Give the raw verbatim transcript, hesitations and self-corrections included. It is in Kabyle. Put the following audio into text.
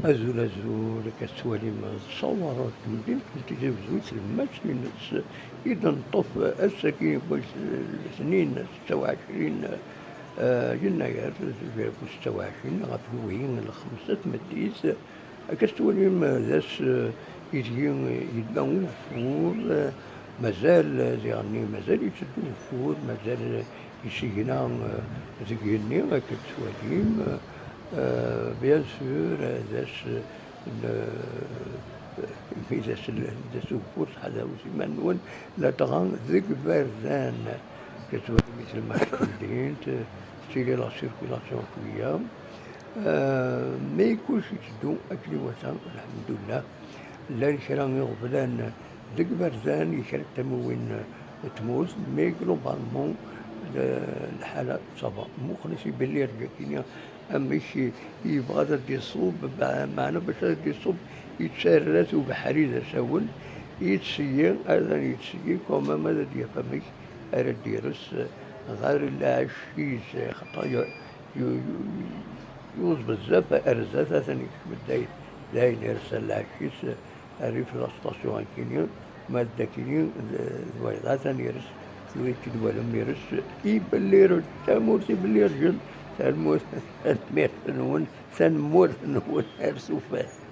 Azul, azul, akka tettwalim, tessawaḍ temdint n Tizi Wezzu i tlemmast-ines i d-neṭṭef ass-agi n wis letnin, setta u ɛecrin, eh, yennayer, setta u ɛecrin ɣef lewhi n lxemsa n tmeddit. Akka tettwalim, d ass, eh, ideg yella ugeffur, eh, mazal, eh, diɣenni mazal yetteddu ugeffur, mazal, eh, isigna, eh, deg yigenni, akken tettwalim, eh, bien sûr, eh, d ass, eh, n, eh, d ass, d ass ugeffur, ttḥadaret iman-nwen, ladɣa deg iberdan, akka tettwalim iselmaden n temdint, eh, tettili la circulation cwiya, eh, mais kullec yetteddu akken iwata, lḥemdullah. Llan kra iɣeblan deg iberdan, kra n tamiwin n tmurt, mais globalement, le-, lḥala ça va. Muqel-as i belli rǧakini amek yebɣa ad d-iṣub, be-, meɛna bac ad d-iṣub, yettarra-t ubeḥri d asawen, yettseyyi, atan yettseyyi, quand même ad d-yaf amek ara d-ires ɣer lɛecc-is, xaṭer yu-, yu-, yu-, yuẓ bezzaf ar zdat, atan yekcem-d dayen, dayen ires ar lɛecc-is, rrif la station akini, ma d akini, d, d wayeḍ, atan ires, tura i t-id-twalam ires, ibelli rǧ-, tamurt ibelli rǧen, tanemmirt-nwen, tanemmirt-nwen, ar tufat.